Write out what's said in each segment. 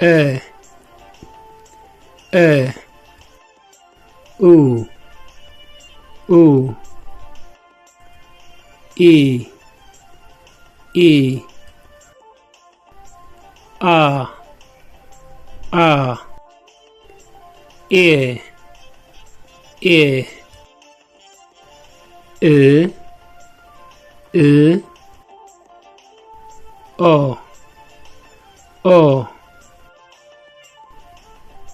እ እ ኡ ኡ ኢ ኢ ኣ ኣ ኤ ኤ እ እ ኦ ኦ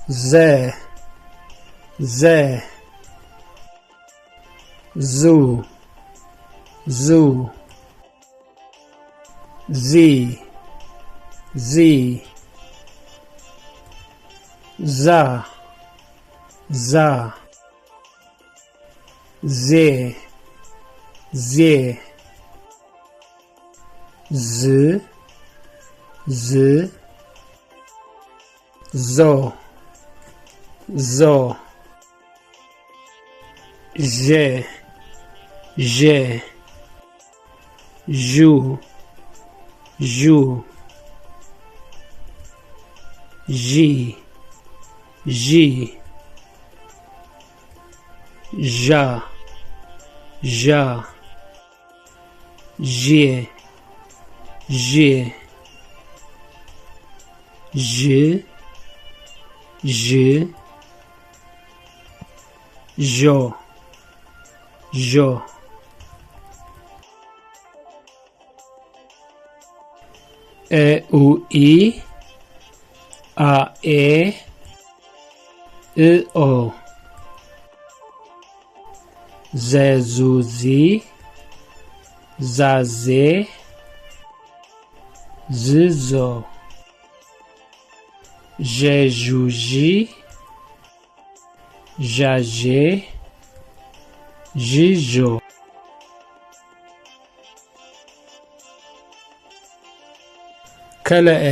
ዘ ዘ ዙ ዙ ዚ ዚ ዛ ዛ ዜ ዜ ዝ ዝ ዞ ዞ ዤ ዤ ዡ ዡ ዢ ዢ ዣ ዣ ዤ ዤ ዥ ዥ ዦ ዦ ኤ ኡ ኢ ኣ ኤ እ ኦ ዘ ዙ ዚ ዛ ዜ ዝ ዞ ዠ ዡ ዢ ዣ ዤ ዥ ዦ ከለኤ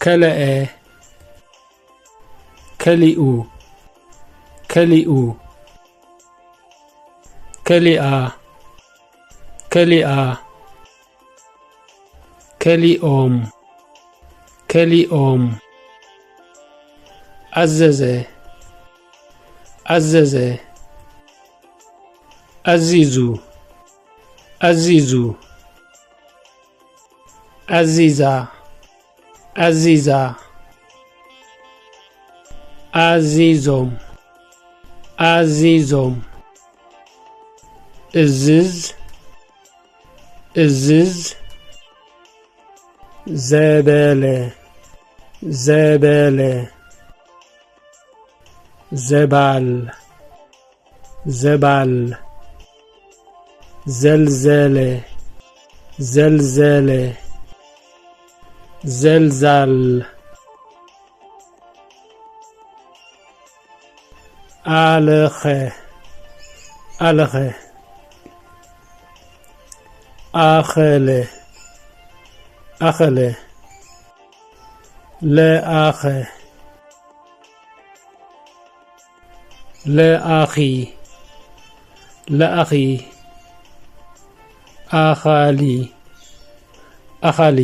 ከለኤ ከሊኡ ከሊኡ ከሊኣ ከሊኣ ከሊኦም ከሊኦም ኣዘዘ ኣዘዘ ኣዚዙ ኣዚዙ ኣዚዛ ኣዚዛ ኣዚዞም ኣዚዞም እዝዝ እዝዝ ዘበለ ዘበለ ዘባል ዘባል ዘልዘለ ዘልዘለ ዘልዛል ኣለኸ ኣለኸ ኣኸለ ኣኸለ ለኣኸ ለኣኺ ለኣኺ ኣኻሊ ኣኻሊ